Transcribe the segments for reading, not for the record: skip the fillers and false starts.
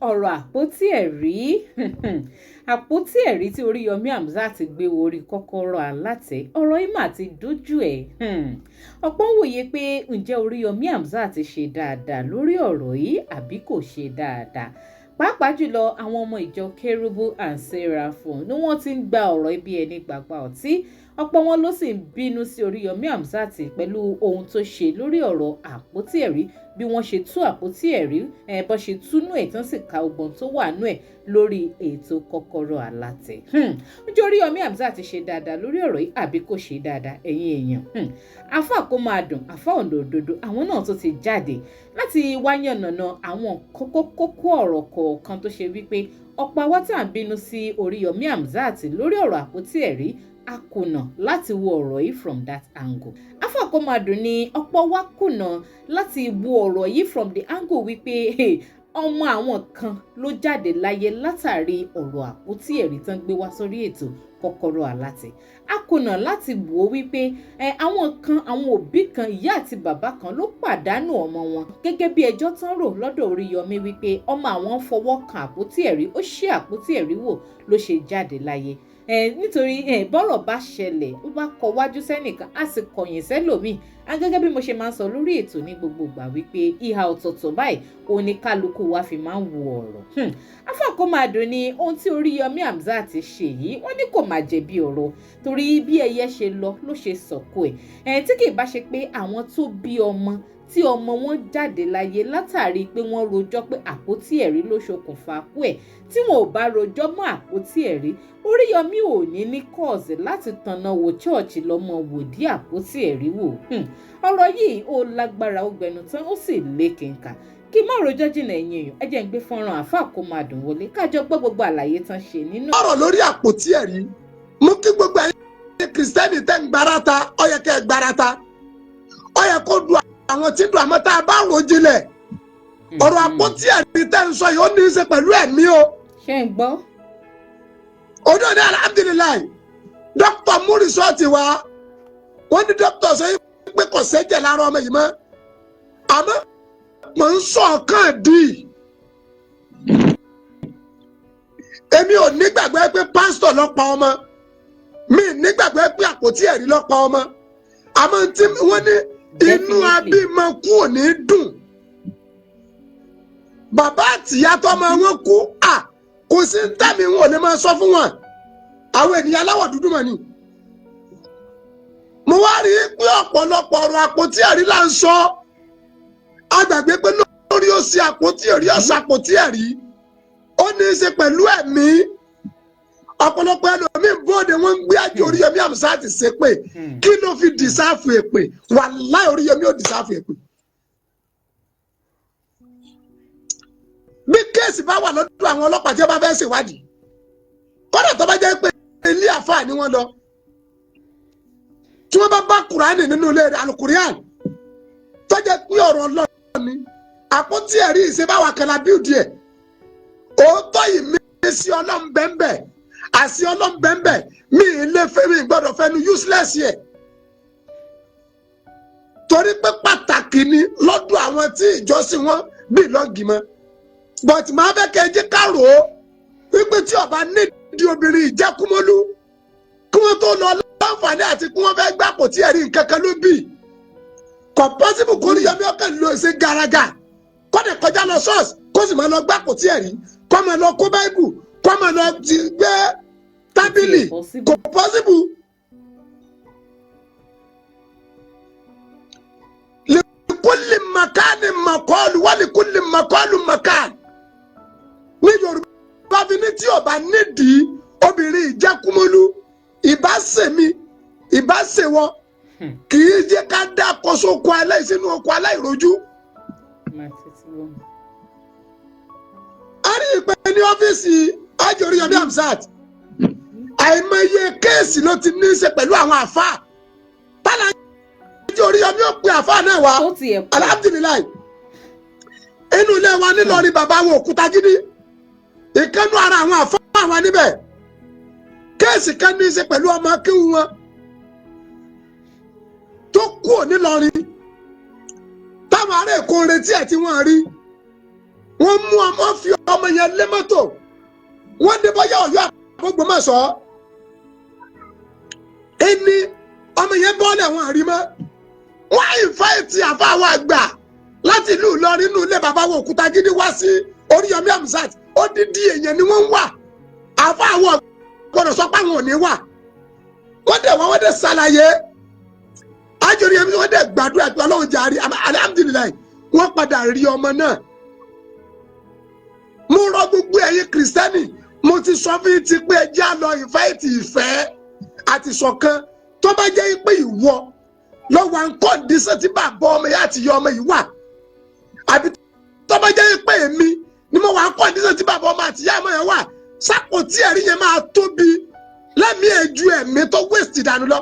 Ọ̀rọ̀ àpótí ẹ̀rí, àpótí ẹ̀rí tí Oríyọmí Hamzat gbé orí kọ́kọ́rọ́ alátẹ, ọ̀rọ̀ yìí mà ti dójú ẹ̀. Ọ̀pọ̀ ń wòye pé ǹjẹ́ Oríyọmí Hamzat ṣe dáadáa lórí ọ̀rọ̀ yìí àbí kò ṣe dáadáa? Pàápàá jùlọ àwọn ọmọ ìjọ Kérúbù and Seraphim ni wọ́n ti ń gba ọ̀rọ̀ ibi ẹni gbàgbà ọtí. Ọ̀pọ̀ wọn ló sì ń bínú sí Oríyọmí Hamzat pẹ̀lú ohun tó ṣe lórí ọ̀rọ̀ àpótí ẹ̀rí, bí wọ́n ṣe tú àpótí ẹ̀rí, bó ṣe túnú ẹ̀ tán sì ka ọgbọ́n tó wà nú ẹ̀ lórí ètò kọ́kọ́rọ́ alátẹ. Ǹjẹ́ Oríyọmí Hamzat ṣe dáadáa lórí ọ̀rọ̀ yìí àbí kò ṣe dáadáa, ẹ̀yin èèyàn? Àfáà kó máa dùn, àfáà ọ̀nà òdodo, àwọn náà tó ti jáde láti wá yànnàná àwọn kókó kókó ọ̀rọ̀ kọ̀ọ̀kan tó ṣe wípé ọ̀pọ̀ àwa tá à ń bínú sí Oríyọmí Hamzat lórí ọ̀rọ̀ àpótí ẹ̀rí, a kùnà láti wo ọ̀rọ̀ yìí from that angle. Àfáà kó máa dùn ní ọ̀pọ̀ wa kùnà láti wo ọ̀rọ̀ yìí from the angle wípé ọmọ àwọn kan ló jáde láyé látàrí ọ̀rọ̀ àpótí ẹ̀rí tán gbé wá sórí ètò kọ́kọ́rọ́ alátẹ. A kùnà láti wò ó wípé àwọn kan, àwọn òbí kan, ìyá àti bàbá kan ló pàdánù ọmọ wọn gẹ́gẹ́ bí ẹjọ́ tán rò lọ́dọ̀ Oríyọmí wípé ọmọ àwọn fọwọ́ kan àpótí ẹ̀rí, ó ṣí àpótí ẹ̀rí wò ló ṣe jáde láyé. Nítorí bọ́rọ̀ bá ṣẹlẹ̀, ó bá kọ wájú sẹ́nìkan, á sì kọ̀yìn sẹ́lòmíì. Gẹ́gẹ́ bí mo ṣe máa ń sọ lórí ètò ní gbogbo ìgbà wípé ìhà ọ̀tọ̀ọ̀tọ̀ báyìí òun ni kálukú wa fi máa ń wo ọ̀rọ̀. Àfáà kó máa dùn ní ohun tí Oríyọmí Hamzat ṣe yìí, wọ́n ní kò máa jẹ̀bi ọ̀rọ̀ torí bí ẹyẹ ṣe lọ ló ṣe sọ̀kò ẹ̀. Tí kì í bá ṣe pé àwọn tó bí ọmọ tí ọmọ wọn jáde láyé látàrí pé wọ́n rojọ́ pé àpótí ẹ̀rí ló ṣokùnfà kú ẹ̀, tí wọn ò bá rojọ́ mọ́ àpótí ẹ̀rí, Oríyọmí ò ní ní cause láti tanná wo chọ́ọ̀chì lọ́mọ wòdí àpótí ẹ̀rí wò. Ọ̀rọ̀ yìí ó lágbára, ó gbẹnu tán, ó sì lékenkà. Kí má rojọ́ jìnnà, ẹ̀yin èèyàn, ẹ jẹ́ ń gbé fọ́nrán àáfàá kó máa dùn wọlé kájọ gbọ́ gbogbo àlàyé tán ṣe nínú. Ọ̀rọ̀ lórí àpótí ẹ̀rí mú kí gbogbo ẹ̀yin Kìrìsìtẹ́nì tẹ́ ń gbarata, ó yẹ kẹ́ ẹ gbarata, ó yẹ kó du àwọn tí dùn. Àmọ́ tá a bá rò jinlẹ̀, ọ̀rọ̀ àpótí ẹ̀rí tẹ́ ń sọ yìí, ó ní í ṣe pẹ̀lú ẹ̀mí o. Ṣé ń gbọ́? Òní òní, alhamdulillahi, dókítà mú result wá. Wọ́n ní dókítà sọ pé kò sẹ́jẹ̀ lára ọmọ yìí mọ́. Àmọ́ mò ń sọ ọ̀kan dì í, èmi ò nígbàgbọ́ pé pásítọ̀ ló pa ọmọ mi, nígbàgbọ́ pé àpótí ẹ̀rí ló pa ọmọ. Àmọ́ tí wọ́n ní inú abímọ kú ò ní dùn. Bàbá àtìyá tọmọ wọn kú, à kò sí tẹ̀mí wọn ò lè máa sọ fún wọn. Àwọn ènìyàn aláwọ̀ dúdú mọ̀ ni. Mo wá rí i pé ọ̀pọ̀lọpọ̀ ọ̀rọ̀ àpótí ẹ̀rí là ń sọ, agbàgbé pé lórí ó ṣe àpótí ẹ̀rí, ọ̀sẹ̀ àpótí ẹ̀rí, ó ní í ṣe pẹ̀lú ẹ̀mí. Ọ̀pọ̀lọpọ̀ ẹlòmíín bóde, wọ́n ń gbé àjò Oríyọmí Hamzat ṣépè. Kí ló fi deserve èpè? Wàláì, Oríyọmí ò deserve èpè. Bí case bá wà lọ́dọ̀ àwọn ọlọ́pàá tí wọ́n bá fẹ́ ṣèwádìí, kọ́dà tó bá jẹ́ pé ilé àfáà ni wọ́n lọ, tí wọ́n bá bá Kùránì nínú ilé rẹ̀, alukurian tó jẹ́ pé ọ̀rọ̀ Ọlọ́run ni, àpótí ẹ̀rí ìṣebáwa kan la bíldì ẹ̀. Òótọ́ ìmísí Ọlọ́run bẹ́ẹ̀, àṣì Ọlọ́run bẹ́ẹ̀, mi ì lè fẹ́, mi gbọ́dọ̀ fẹ́nu useless yẹ, torí pé pàtàkì ni lọ́dọ̀ àwọn tí ìjọsìn wọn bí lọ́ọ̀gì mọ́. But màá fẹ́ kẹ́ ẹ jẹ́ ká rò ó wípé tí ọba nídìí obìnrin ìjẹkúmọ́lú, kí wọ́n tó lọ láǹfààní àti kí wọ́n fẹ́ gbà kò tí ẹ̀rí nǹkan kan ló bì. Kò possible kó ní Yọmí ọkàn lọ ṣe garaga, kọ́dẹ̀ kọjá lọ ṣọ́ọ̀ṣì, kó sì máa lọ gbà kò tí ẹ̀rí, kó máa lọ kó báíbù, kó máa lọ ti gbé tábìlì. Kò possible. Likulli makani makọlu wa likulli makọlu makan. Ní Yorùbá fi ní tí ọba nídìí obìnrin ìjẹkúmọlú, ìbá sèmi, ìbá sèwọ, kì í jẹ́ ká dá kóso oko aláì sínú oko aláìrojú. A rí i pé ní ọ́fíìsì Ájì Oríyọmí Hamzat, àìmọye case ló ti ní í ṣe pẹ̀lú àwọn àfáà tálà. Ájì Oríyọmí ó pe àfáà náà wá. Alhamdulillahi, inú ilé wa nílọrin, bàbá wo òkúta gidi ìkànnú ara àwọn àfáà wa níbẹ̀, case kan ní í ṣe pẹ̀lú ọmọ akéwù wọn tó kú nílọrin, táwọn ará Èkó retí ẹ̀ tí wọ́n rí. Wọ́n mú ọmọ, fi ọmọ yẹn lé mọ́tò, wọ́n dé bọ́yá Ọ̀yọ́ àb'Ògbómọ̀ṣọ́. Ẹni ọmọ yẹn bọ́ọ̀lù àwọn àrímọ́, wọ́n invite àfáwọn àgbà láti ìlú Ìlọrin nínú ilé bàbá wo òkúta gidi wá sí Oríyọmí Hamzat. Odidi èèyàn ni wọ́n ń wà. Àfáwọn gbọ́dọ̀ sọ pé àwọn ò ní wà. Wọ́n dẹ̀ wọ́n dẹ̀ ṣàlàyé àjòrí ẹ̀mí, wọ́n dẹ̀ gbàdúrà pé Ọlọ́run jàre. Alhamdulillahi, wọ́n padà rí ọmọ náà. Mo rọ gbogbo ẹ̀yin Kìrìsìtẹ́nì, mo ti sọ fún yín ti pé ẹ jẹ́ á lọ invite ìfẹ́ àti ṣọ̀kan. Tó bá jẹ́ pé ìwọ lọ́wọ́ à ń condition tí bàbá ọmọ yìí àti ìyá ọmọ yìí wà, àbí tó bá jẹ́ pé èmi ni mo wà ń condition tí bàbá ọmọ àti ìyá ọmọ yẹn wà, sápò tí ẹ̀rí yẹn máa tóbi lẹ́mìí ẹ̀ ju ẹ̀mí tó waste dànù lọ.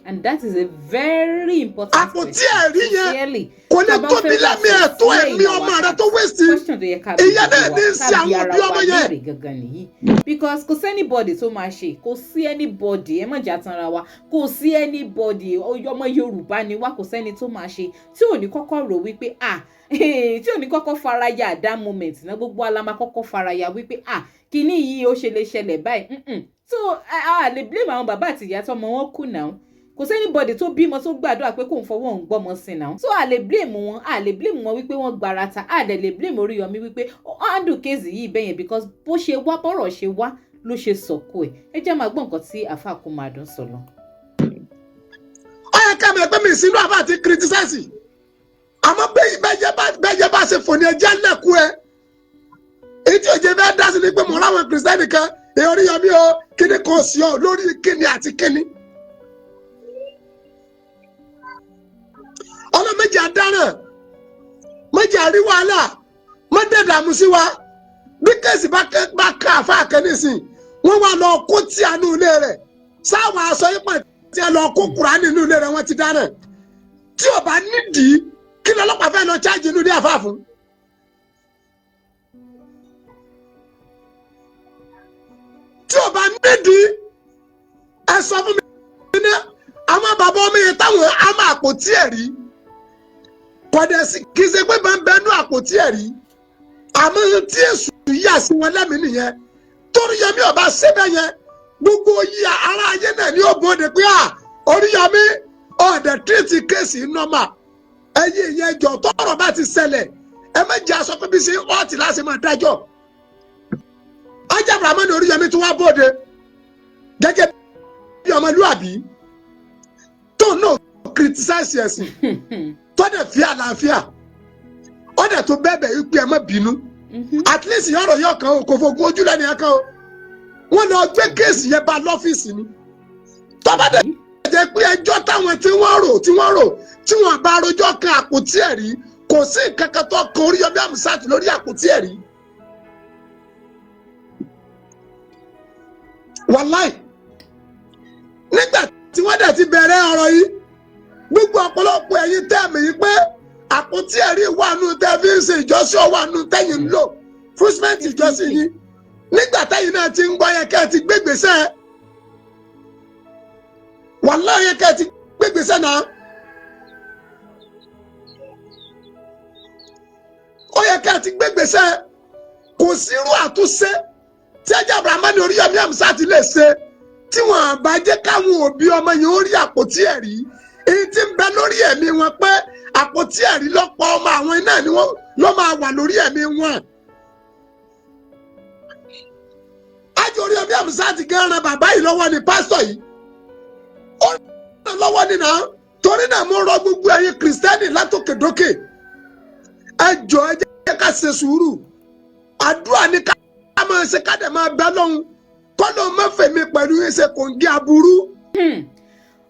And that is a very important Àpótí ẹ̀rí yẹn Sincerely. kò lè Tá a bá tóbi fẹ́ wà lẹ́mìí ẹ̀ tó sincere ẹ̀mí in our ọmọ rẹ tó waste. Question tó yẹ ká bi Ìyẹn náà gbogbo ní wa, í ká ṣe bi àwọn ara òbí wa ọmọ yẹn. léèrè gangan nìyí, because kò sí anybody tó máa ṣe, kò sí anybody. Ẹ má jà tanra wa, kò sí anybody. Ọmọ Yorùbá ni wá, kò sẹ́ni tó máa ṣe tí ò ní kọ́kọ́ rò wípé, ah, tí ò ní kọ́kọ́ faraya at that moment náà. Gbogbo wa la máa kọ́kọ́ faraya wípé, ah, kíní yìí ó ṣe lè ṣẹlẹ̀ báyìí. So a lè blame àwọn bàbá àti ìyá tọmọ wọn kú náà. Kò sí anybody tó bímọ tó gbàdúrà pé kóun fọwọ́ òun gbọ́mọ sí náà. So a lè blame wọn, a lè blame wọn wípé wọ́n gbarata. A dẹ̀ lè blame Oríyọmí wípé ó handle case yìí bẹ́yẹn, because bó ṣe wá, bọ́rọ̀ ṣe wá ló ṣe sọ̀kò ẹ̀. Ẹ jẹ́ máa gbọ́ nǹkan tí àáfàá kó máa dùn sọ lọ. Ó yẹ ká mọ̀ pé mi sínú àbá àti criticize, àmọ́ bẹ́ẹ̀ bá ṣe fò ní ẹjẹ́ lẹ́kú ẹ. Èyí tí òjò fẹ́ dá sí ni pé mo ráwọn Kìrìsìtẹ́nì kan, èyí Oríyọmí o, kíni kò sí ọ lórí kíni àti kíni. Ọlọ́mọdé àdáràn, méjì àrí wàhálà, mọ́dẹ̀dàmú sí wa. Bí case bá ká àfa kan nísìn, wọ́n wá lọ kó tí a nú ilé rẹ̀, sáwọn aṣọ yìí pọ̀ tí a lọ kó Kùránì nínú ilé rẹ̀, wọ́n ti dáná. Tí ò bá nídìí, kí lọ́lọ́pàá fẹ́ lọ chájì inú ilé àfa fún? Tí ò bá nídìí, ẹ sọ fún mi ní. Àwọn bàbá ọmọ yẹn táwọn á máa àpótí ẹ̀rí kọ̀dẹ̀ sí, kì í ṣe pé bá ń bẹnu àpótí ẹ̀rí, àmọ́ tí èṣù yà sí wọn lẹ́mìí nìyẹn. Torí Yẹmí ọba síbẹ̀ yẹn, gbogbo yí ara ayé náà ní ó bóde pé à Oríyọmí ọ̀dẹ̀ treat case normal. Ẹ̀yin ìyẹn jọ, tọ́rọ̀ bá ti ṣẹlẹ̀, ẹ má jẹ́ aṣọ pé bí ṣe ọ̀tí láti máa dájọ́. Ajá Abrahamu Oríyọmí tí wọ́n bóde gẹ́gẹ́ bí ọmọlúàbí tó náà criticize ẹ̀sìn, tó dẹ̀ fi àlàáfíà, ó dẹ̀ tó bẹ́ẹ̀ bẹ́ẹ̀ wípé ẹ má bínú. At least ọ̀rọ̀ yóò kàn ó, kò fògùn ojú lẹ́nu yẹn kan o. Wọ́n lọ gbé case yẹn bá lọ́fíìsì ni. Tó bá dẹ̀ jẹ́ pé ẹjọ́ táwọn tí wọ́n rò tí wọ́n bá rojọ́ kan àpótí ẹ̀rí, kò sí nǹkan kan tó kan Oríyọmí Hamzat lórí àpótí ẹ̀rí. Wàláì, nígbà tí wọ́n dẹ̀ ti bẹ̀rẹ̀ ọ̀rọ̀ yìí, gbogbo ọ̀pọ̀lọpọ̀ ẹ̀yin tẹ́ẹ̀mì yìí pé àpótí ẹ̀rí wà nù tẹ́ fi ń ṣe ìjọsìn, ọwọ́ nù tẹ́yìn ń lò fún símẹ́ǹtì ìjọsìn yìí, nígbà tẹ́yìn náà ti ń gbọ́ yẹn, kẹ́ ẹ ti gbégbèsè. Wàláì, yẹn kẹ́ ẹ ti gbégbèsè náà. Ó yẹ kẹ́ ẹ ti gbégbèsè. Kò sí irú àtúnṣe tí ẹjẹ Abrahamu Oríyọmí Hamzat lè ṣe tí wọn bá jẹ́ káwọn òbí ọmọ yẹn ó rí àpótí ẹ̀rí. Èyí tí ń bẹ lórí ẹ̀mí wọn pé àpótí ẹ̀rí lọ́pọ̀ ọmọ àwọn iná ni wọ́n ló máa wà lórí ẹ̀mí wọn. Ájò Oríyọmí Hamzat gan ran bàbá yìí lọ́wọ́ ni, pásítọ̀ yìí ó ràn lọ́wọ́ nínà. Torí náà, mo rọ gbogbo ẹ̀yin Kìrìsìtẹ́nì látòkèdókè, ẹ jọ̀ọ́, ẹ jẹ́ ká ṣe sùúrù. Àdúrà ni ká máa ṣe, ká dẹ̀ máa bẹ́ lọ́hùn kọ́lọ́ mọ́fẹ̀mí pẹ̀lú ṣe kò ń gé aburú.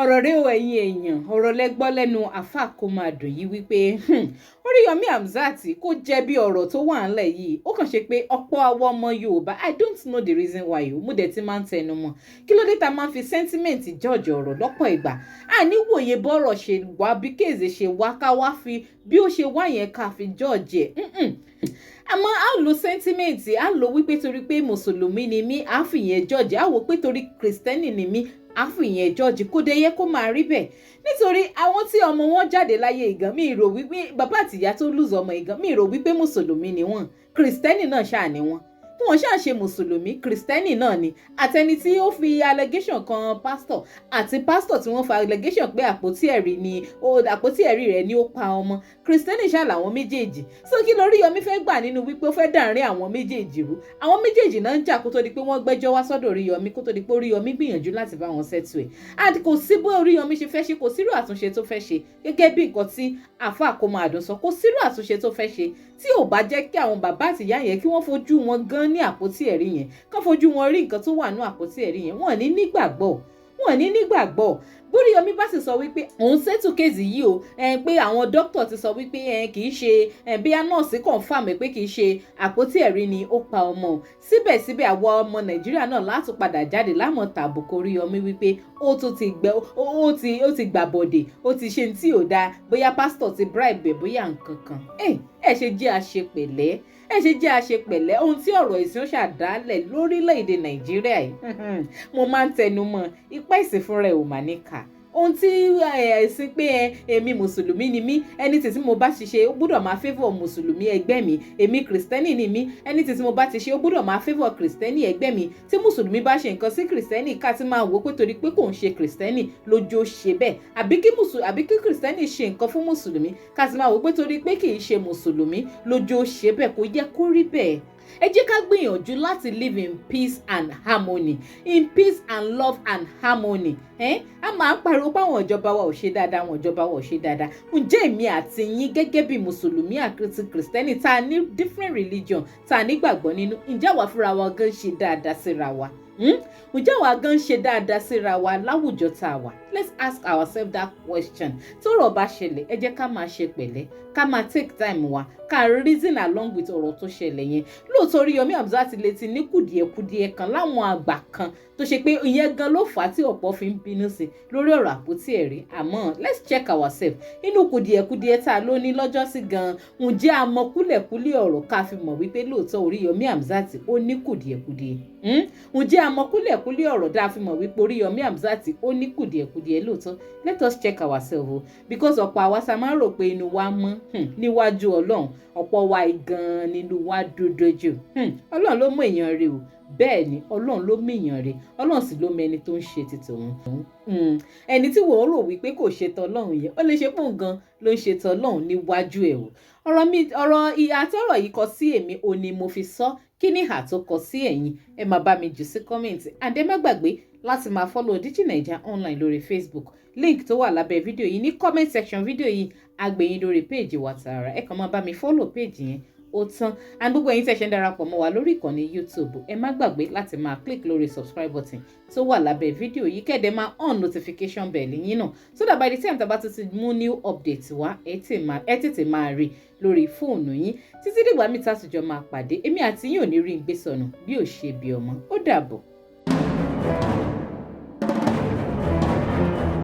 Ọ̀rọ̀ rẹ o, ẹ̀yin èèyàn, ọ̀rọ̀ lẹ gbọ́ lẹ́nu àáfà kó máa dùn yìí wípé Oríyọmí Hamzat kò jẹ̀bi ọ̀rọ̀ tó wà ńlẹ̀ yìí. Ó kàn ṣe pé ọ̀pọ̀ àwọn ọmọ Yorùbá, I don't know the reason why o, mo dẹ̀ ti máa ń tẹnu mọ́, kí ló dé ta máa ń fi sentiment judge ọ̀rọ̀ lọ́pọ̀ ìgbà? Àní wòye bọ́rọ̀ ṣe wá, bí case ṣe wá, ká wá fi bí ó ṣe wá yẹn ká fi judge ẹ̀. Àmọ́ a lo sentiment, a lo wípé torí pé mùsùlùmí ni mí, a fìyẹn judge, a wò pé torí kìrìsìtẹ́nì ni mí. Àfihàn George kò dé yẹ kó máa rí bẹ́ẹ̀, nítorí àwọn tí ọmọ wọn jáde láyé ìgàn, mi rò wípé bàbá àtìyá tó lose ọmọ ìgàn, mi rò wípé mùsùlùmí ni wọ́n. Kìrìsìtẹ́nì náà ṣáà ni wọ́n. Wọn ṣáà ṣe mùsùlùmí, kìrìsìtẹ́nì náà ni. Àtẹni tí ó fi allegation kan pásítọ̀ àti pásítọ̀ tí wọ́n fa allegation pé àpótí ẹ̀rí ni, àpótí ẹ̀rí rẹ̀ ni ó pa ọmọ, kìrìsìtẹ́nì ṣáà làwọn méjèèjì. So kí lóríyọmí fẹ́ gbà nínú wípé ó fẹ́ dàárín àwọn méjèèjì rú? Àwọn méjèèjì náà ń jà kó tó di pé wọ́n gbẹ́jọ́ wá sọ́dọ̀ Oríyọmí, kó tó di pé Oríyọmí gbìyànjú láti bá wọn settle ẹ̀. And kò sí bó Oríyọmí ṣe fẹ́ ṣe, kò sírò àtúnṣe tó fẹ́ ṣe. Gẹ́gẹ́ bí nǹkan tí àáfàá kò máa dùn sọ, kò sírò àtúnṣe tó fẹ́ ṣe tí ò bá jẹ́ kí àwọn bàbá àtìyá yẹn, kí wọ́n fojú wọn gan ní àpótí ẹ̀rí yẹn, kán fojú wọn rí nǹkan tó wà ní àpótí ẹ̀rí yẹn. Wọ́n ní nígbàgbọ́, wọ́n ní nígbàgbọ́. Bóríyọmí bá sì sọ wípé òun settle case yìí o, pé àwọn dókítà ti sọ wípé kì í ṣe, bíyá nọ́ọ̀sì confirm pé kì í ṣe àpótí ẹ̀rí ni ó pa ọmọ, síbẹ̀síbẹ̀ àwọn ọmọ Nàìjíríà náà láti padà jáde lámọ̀ tàbùkù Oríyọmí wípé ó tún ti gbẹ, ó ti gbàbọ̀dè, ó ti ṣe tí ò dáa, bóyá pásítọ̀ ti bribe ẹ̀, bóyá nǹkan kan. Ẹ ṣe jẹ́ àṣe pẹ̀lẹ́, ẹ ṣe jẹ́ àṣe pẹ̀lẹ́. Ohun tí ọ̀rọ̀ ìsìn ó ṣàdálẹ̀ lórílẹ̀‐èdè Nàìjíríà yìí, mo máa ń tẹnu mọ́, ipá ìsìn fúnra ẹ̀ ò mà ní kà. Ohun tí ẹ̀sìn pé ẹ, èmi mùsùlùmí ni mí, ẹni tí mo bá ṣiṣẹ́, ó gbúdọ̀ máa favour mùsùlùmí ẹgbẹ́ mi. Èmi kìrìsìtẹ́nì ni mí, ẹni tí mo bá ti ṣe, ó gbúdọ̀ máa favour kìrìsìtẹ́nì ẹgbẹ́ mi. Tí mùsùlùmí bá ṣe nǹkan sí kìrìsìtẹ́nì, ká ti máa wò ó pé torí pé kò ń ṣe kìrìsìtẹ́nì lójú ó ṣe bẹ́ẹ̀, àbí kí kìrìsìtẹ́nì ṣe nǹkan fún mùsùlùmí, ká ti máa wò ó pé torí pé kì í ṣe mùsùlùmí lójú ó ṣe bẹ́ẹ̀. Kò yẹ kó rí bẹ́ẹ̀. Ẹ jẹ́ ká gbìyànjú láti live in peace and harmony, in peace and love and harmony. Eh? A máa ń pariwo pé àwọn ìjọba wa ò ṣe dáadáa, àwọn ìjọba wa ò ṣe dáadáa. Ǹjẹ́ èmi àti yín, gẹ́gẹ́ bí mùsùlùmí àti kìrìsìtẹ́nì tá a ní different religion, tá a nígbàgbọ́ nínú, ǹjẹ́ àwa fúnra wa gan ṣe dáadáa síra wa? Ǹjẹ́ àwa gan ṣe dáadáa síra wa láwùjọ tá a wà? Let's ask ourselves that question. Tọ́rọ̀ bá ṣẹlẹ̀, ẹ jẹ́ ká máa ṣe pẹ̀lẹ́, ká máa take time wa, ká reason along with ọ̀rọ̀ tó ṣẹlẹ̀ yẹn. Lóòótọ́, Oríyọmí Hamzat lè ti ní kùdìẹ̀kudiẹ kan láwọn àgbà kan tó ṣe pé ìyẹn gan ló fà á tí ọ̀pọ̀ fi ń bínú sí lórí ọ̀rọ̀ àpótí ẹ̀rí. Àmọ́ let's check ourselves inú kùdìẹ̀kudiẹ tá a ló ní lọ́jọ́ sí gan. Ǹjẹ́ a mọ kúlẹ̀kúlẹ̀ ọ̀rọ̀ ká fi mọ̀ wípé lóòótọ́ Oríyọmí Hamzat ó ní kùdìẹ̀kudiẹ? Ǹjẹ́ a mọ kúlẹ̀kúlẹ̀ ọ̀rọ̀ dá fi mọ̀ wípé Oríyọmí Hamzat ó ní kùdìẹ̀kudiẹ lóòótọ́? Let us check ourselves o, because ọ̀pọ̀ àwa sa máa ń rò pé inú wa mọ́ níwájú Ọlọ́run, ọ̀pọ̀ wa gan-an nínú wa dúdú jù. Ọlọ́run ló mú èèyàn rí o. Bẹ́ẹ̀ ni, Ọlọ́run ló mú èèyàn rí, Ọlọ́run sì ló mọ ẹni tó ń ṣe ti tòun. Ẹni tí wọ́n rò wípé kò ṣe tọlọ́run yẹn, ó lè ṣe pọ̀ gan ló ń ṣe tọlọ́run níwájú ẹ̀ o. Ọ̀rọ̀ mi, ọ̀rọ̀ ìhà tọ́rọ̀ yìí kọ sí èmi ò ní mo fi sọ. Kí ni ìhà tó kọ sí ẹ̀yin? Ẹ máa bá mi jù sí comment, and ẹ má gbàgbé láti máa follow Digi Naija Online lórí Facebook. Link tó wà lábẹ́ fídíò yìí ní comment section fídíò yìí, àgbẹ̀yìn lórí page wa tààrà. Ẹ kàn máa bá mi follow page yẹn, ó tán. And gbogbo ẹ̀yin tẹ́ ṣe ń darapọ̀ mọ́ wa lórí ìkànnì YouTube, ẹ má gbàgbé láti máa click lórí subscribe button tó wà lábẹ́ fídíò yìí, kẹ́ẹ̀dẹ̀ máa on notification bell yín náà, so that by the time tá a bá tún ti mú new update wá, ẹ tètè máa rí lórí fóònù yín. Títí dìgbà mi tá a tún jọ máa pàdé, èmi àti yín ò ní rí ń gbé sọnù bí ò ṣe bí ọmọ. Ó dàbọ̀.